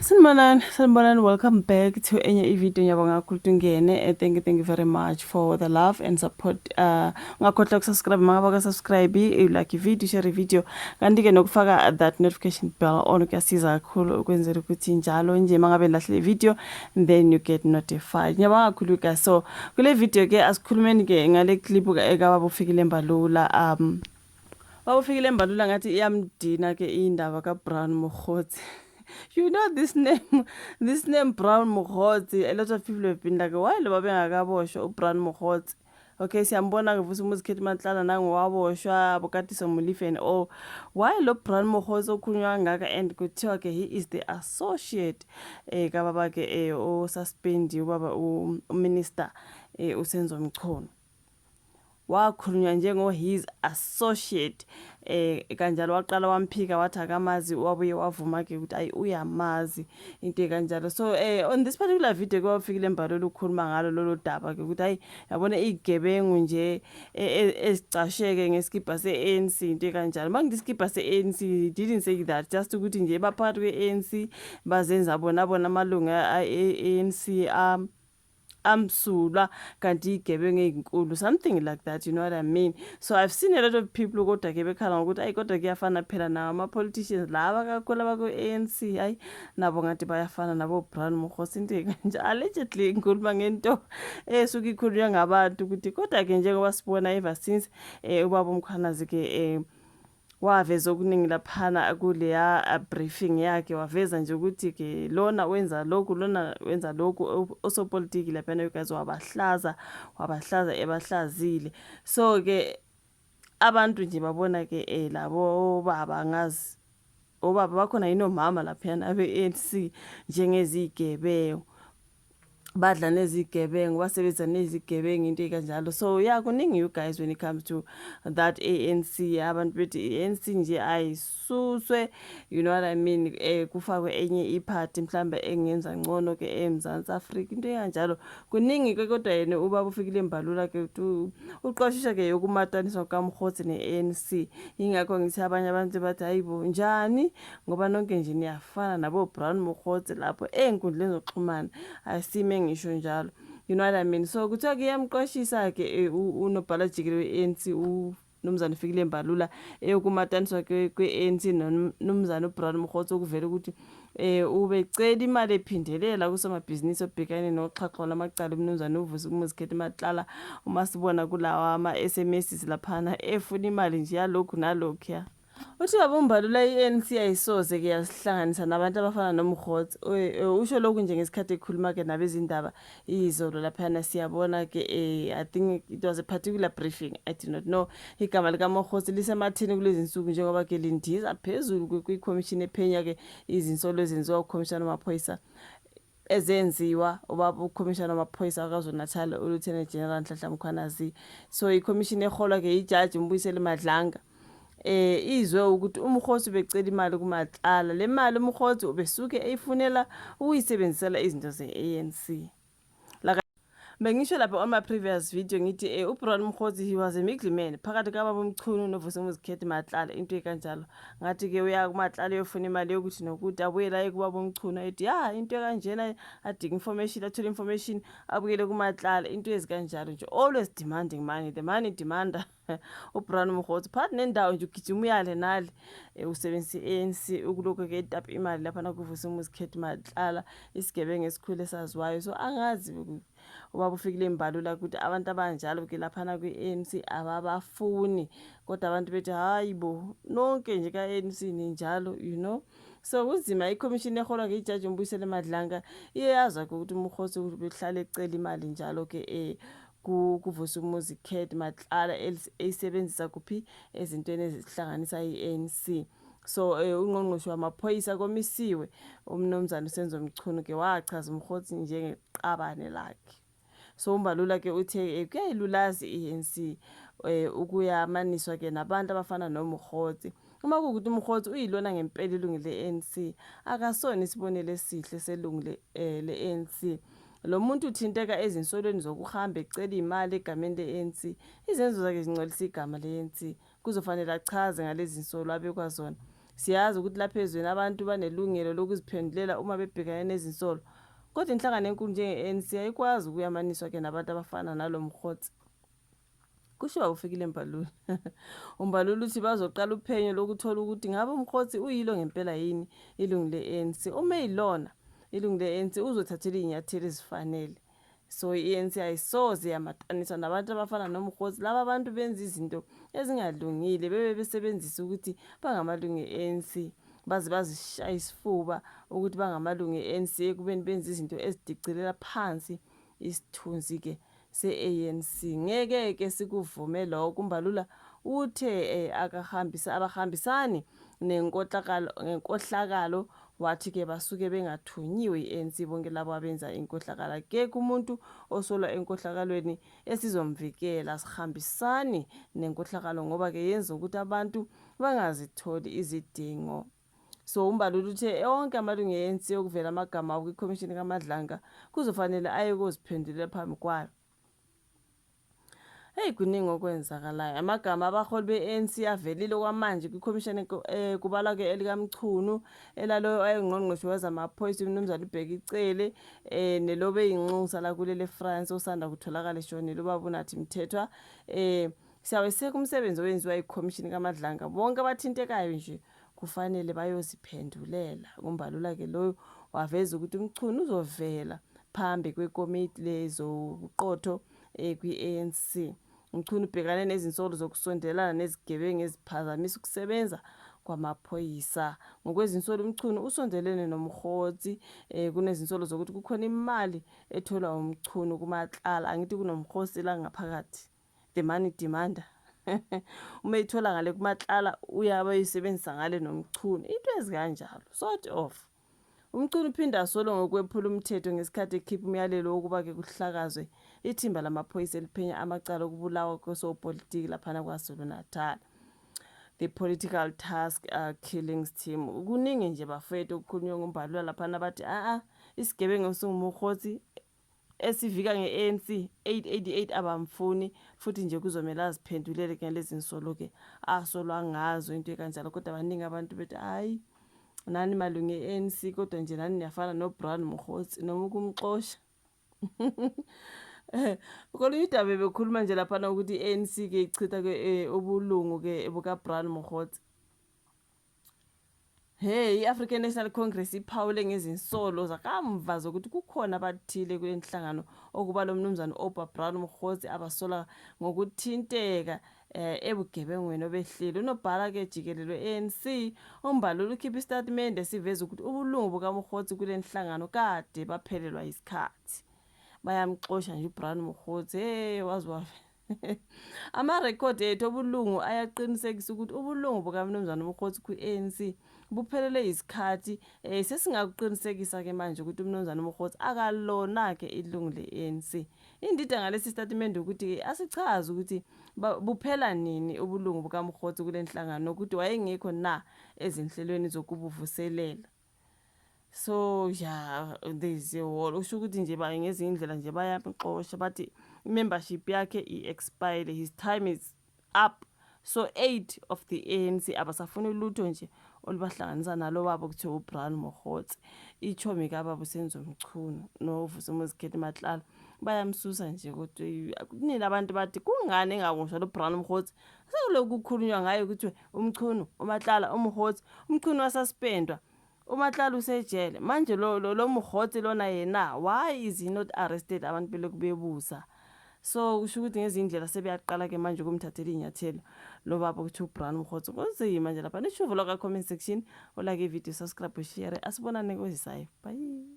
Sanibonani, sanibonani. Welcome back to enye i-video. Ngiyabonga kakhulu ukuthi ungene. Thank you, thank you very much for the love and support. Ungakhohlwa ukusubscribe mangabe ka-subscribe, like i-video, share i-video. Kanti-ke nokufaka that notification bell on kuyasiza kakhulu ukwenzela ukuthi njalo nje mangabe lahle i-video, then you get notified. Ngiyabonga kakhulu, guys. So kule video ke asikhulumeni ke ngale clip ekababa uFikile Mbalula. Baba uFikile Mbalula ngathi iyamdina ke indaba kaBrown Mogotsi. You know this name Brown Mogotsi. A lot of people have been like, why lo bengakaboshwa uBrown Mogotsi? Okay, siyambona ke Vusimuzi Cat Matlala nangu waboshwa, boKatiso Molefe and all. Why lo Brown Mogotsi okhulunywa kangaka and kuthiwa ke he is the associate kababa ke osuspend ubaba uminister uSenzo Mchunu. Wakhulunywa njengo his associate kanjalo, waqala wamphika wathi akamazi, wabuye wavuma ke ukuthi ayi, uyamazi, into kanjalo. So on this particular video kwaFikile Mbalula ukukhuluma ngalo lolo daba ke ukuthi hayi, yabona igebengu nje ezicasheke ngeskipa se-ANC, into kanjalo. Mangithi iskipa se-ANC, didn't say that just ukuthi nje baphakathi kwe-ANC, bazenza bona amalunga e-ANC amsulwa, kanti igebengu ezinkulu, something like that, you know what I mean? So I've seen a lot of people kodwa ke bekhala ngokuthi ayi, kodwa kuyafana phela nawo ama-politicians laba kakhulu abaku-ANC, hayi, nabo ngathi bayafana nabo Brown Mogotsi, into kanje. Allegedly, ngikhuluma ngento esuke ikhulunywa ngabantu ukuthi kodwa ke njengoba sibona ever since ubaba uMkhwanazi ke waveza okuningi laphana kuleya briefing yakhe, waveza nje ukuthi ke lona wenza lokhu, lona wenza lokhu, osopolitiki laphana, you guys, wabahlaza, wabahlaza, ebahlazile. So ke abantu nje babona ke labo baba, ngazi obaba bakhona yini, omama laphayana abe-ANC njengezigebengu, badla nezigebengu, basebenza nezigebengu, into ekanjalo. So yeah, kuningi, you guys, when it comes to that ANC. Abantu bethi i-ANC nje ayisuswe, you know what I mean, kufakwe enye iphathi mhlambe engenza ngcono ke eMzansi Afrika, into ekanjalo. Kuningi ke, kodwa yena ubaba uFikile Mbalula ke uqwashisha ke yokumataniswa kukaMogotsi ne-ANC. Ingakho ngithi abanye abantu bathi hayibo, njani, ngoba nonke nje niyafana nabo Brown Mogotsi lapho ey'nkundleni zokuxhumana, asime ngisho njalo, you know what I mean? So kuthiwa kuyamqwashisa ke unobhala jikelele we-ANC uMnumzane Fikile Mbalula eyokumataniswa kwe-ANC nomnumzane uBrown Mogotsi, okuvela ukuthi ubecela imali ephindelela kusomabhizinisi obhekane noxhaxha lamacala umnumzane uVusimuzi Cat Matlala. Uma sibona kulawa ama-SMS laphana efuna imali nje yalokhu nalokhuya. Uthi baba uMbalula i-ANC ayisoze ke yasihlanganisa nabantu abafana noMogotsi. Usho lokhu nje ngesikhathi ekhuluma ke nabezindaba izolo laphana. Siyabona ke I think it was a particular briefing, I do not know. Igama likaMogotsi lisematheni kulezi nsuku njengoba ke lindiza phezulu kwikhomishini ephenya ke izinsolo ezenziwa ukhomishana wamaphoyisa, ezenziwa ubaba ukhomishana wamaphoyisa KwaZulu-Natal uLieutenant General Nhlanhla Mkhwanazi. So ikhomishini eholwa ke ijaji uMbuyiseli Madlanga izwe ukuthi uMogotsi ubecela imali kuMatlala. Le mali uMogotsi ubesuke eyifunela ukuyisebenzisela izinto ze-ANC. Like bengisho lapha on my previous video, ngithi uBrown Mogotsi, he was a middleman phakathi kababa uMchunu noVusimuzi Cat Matlala, into ekanjalo. Ngathi ke uya kuMatlala uyofuna imali yokuthi nokuthi, abuyele aye kubaba uMchunu ethi ya, into ekanjena, adinga information, athole information, abuyele kuMatlala, into ezikanjalo nje, always demanding money, the money demander uBrown Mogotsi. Phakathi nendawo nje ugijima uyale nale, usebenzisa i-ANC ukulokhu ke etapa imali lapha kuVusimuzi Cat Matlala, isigebengu esikhulu esaziwayo. So angazi ubaba uFikile Mbalula ukuthi abantu abanjalo ke laphana kwi-ANC ababafuni, kodwa abantu bethi hayi bo, nonke nje ka-ANC ninjalo. So kunzima. Ikhomishini eholwa ngejaji uMbuyiseli Madlanga iye yazwa ke ukuthi uMogotsi ubehlala ecela imali njalo ke kuVusimuzi Cat Matlala, eyisebenzisa kuphi, ezintweni ezihlanganisa i-ANC. So ungqongqoshe wamaphoyisa komisiwe umnumzane uSenzo Mchunu ke wachaza uMogotsi njengeqabane lakhe. So uMbalula ke uthe kuyayilulaza i-ANC ukuyamaniswa ke nabantu abafana noMogotsi. Uma kuwukuthi uMogotsi uyilona ngempela ilungu le-ANC, akasona isibonelo esihle selungu le-ANC. Lo muntu uthinteka ezinsolweni zokuhamba ecela imali egameni le-ANC. Izenzo zakhe zingcolisa igama le-ANC. Kuzofanele achaze ngalezi nsolo abekwa zona. Siyazi ukuthi lapha ezweni abantu banelungelo lokuziphendulela uma bebhekane nezinsolo. Kodwa inhlangano enkulu njenge-ANC ayikwazi ukuyamaniswa ke nabantu abafana nalo Mokgotsi. Kusho uFikile Mbalula. UMbalula uthi bazoqala uphenyo lokuthola ukuthi ngabe uMokgotsi uyilo ngempela yini ilungu le-ANC. Uma eyilona ilungu le-ANC uzothathelwa iy'nyathelo ezifanele. So i-ANC ayisoze yamataniswa nabantu abafana noMokgotsi. Laba bantu benza izinto ezingalungile bebe besebenzisa ukuthi bangamalungu e-ANC. Baze bazishaya isifuba ukuthi bangamalungu e-ANC ekubeni benza izinto ezidicilela phansi isithunzi-ke se-ANC. Ngeke-ke sikuvume lokho. UMbalula uthe eh, akahambisa abahambisani nenkohlakalo ngenkohlakalo wathi-ke basuke bengathunyiwe i-ANC bonke labo abenza inkohlakalo. Akekho umuntu osolwa enkohlakalweni esizomvikela. Asihambisani nenkohlakalo ngoba-ke yenza ukuthi abantu bangazitholi izidingo. So uMbalula uthe onke amalungu e-ANC okuvela amagama abo kwikhomishini kaMadlanga kuzofanele aye koziphendulela phambi kwayo. Hey kuningi okwenzakalayo. Amagama abaholi be-ANC avelile okwamanje kwikhomishani eh, kubalwa ke elikaMchunu, elaloyo owayengqongqoshe wezamaphoyisa uMnumzane uBheki Cele, eh nelobe yinxusa lakuleli eFrance osanda kutholakala eshonile ubaba uNathi Mthethwa. Eh siyaweseka umsebenzi owenziwa yikhomishini kaMadlanga. Bonke abathintekayo nje kufanele bayoziphendulela. KuMbalula ke loyo waveza ukuthi uMchunu uzovela phambi kwekomiti lezobuqotho eh, kwi-ANC. UMchunu ubhekane nezinsolo zokusondelana nezigebengu eziphazamisa ukusebenza kwamaphoyisa. Ngokwezinsolo uMchunu usondelene noMokgotsi. Eh, kunezinsolo zokuthi kukhona imali etholwa uMchunu kuMatlala. Angithi kunoMokgotsi la ngaphakathi. The money demander. Uma eyithola ngale kuMatlala uyabe eyisebenzisa ngale noMchunu. Into ezikanjalo. Sort of. UMchunu uphinde asolwe ngokwephula umthetho ngesikhathi ekhipha umyalelo wokuba-ke kuhlakazwe ithimba lamaphoyisa eliphenya amacala okubulawa kosopolitiki laphana KwaZulu-Natal. The Political Task Killings Team. Kuningi nje bafowethu okukhulunywe nguMbalula laphana bathi a-a isigebengu esinguMokgotsi esivika nge-ANC 888 abamfuni futhi nje kuzomele aziphendulele ke ngalezi nsolo ke asolwa ngazo into ekanjalo kodwa baningi abantu bethi hayi nani malungu e-ANC kodwa nje nani niyafana noBrown Mokgotsi noma ukumxosha. Kolunye udaba bekhuluma nje laphana ukuthi i-ANC ke ichitha ke eh, ubulungu ke bukaBrown Mokgotsi. Hey, i-African National Congress iphawule ngezinsolo zakamva zokuthi kukhona abathile kule nhlangano okubalwa uMnumzane Oupa Brown Mokgotsi abasola ngokuthinteka eh, ebugebengweni obehlile. Unobhala-ke jikelele we-ANC uMbalula ukhiphe isitatimende esiveza ukuthi ubulungu bukaMokgotsi kule nhlangano kade baphelelwa yisikhathi. Bayamxosha nje uBrown Mokgotsi. Hey, waze Amarekhodi ethu obulungu ayaqinisekisa ukuthi ubulungu bukaMnumzane Mokgotsi kwi-ANC buphelele yisikhathi. Eh sesingakuqinisekisa ke manje ukuthi uMnumzane Mokgotsi akalona ke ilungu le-ANC. Indida ngalesi sitatimende ukuthi asichazi ukuthi buphela nini ubulungu bukaMokgotsi kule nhlangano nokuthi wayengekho na ezinhlelweni zokubuvuselela. So yeah, there's a wall. Usho ukuthi nje ba ngezinye indlela nje bayamxosha bathi i-membership yakhe i-expired, his time is up. So 8 of the ANC abasafuni lutho nje olubahlanganisa nalo baba kuthiwa uBrown Mokgotsi, ichomi kababa uSenzo Mchunu noVusumuzi Cat Matlala bayamsusa nje kodwa kunini abantu bathi kungani engaboshwa lo Brown Mokgotsi sekulokhu kukhulunywa ngaye ukuthi uMchunu uMatlala uMokgotsi uMchunu wasuspendwa uMatlala usejele manje lo lo, lo Mokgotsi lona yena why is he not arrested abantu belokhu bebuza so kusho ukuthi ngezinye indlela sebeyaqala ke manje ukumthathela iy'nyathelo lo baba ukuthi uBrown Mokgotsi kunzima nje lapha nisho uvo lwakho comment section ulike ivideo subscribe ushare asibonane kwezisayo bye.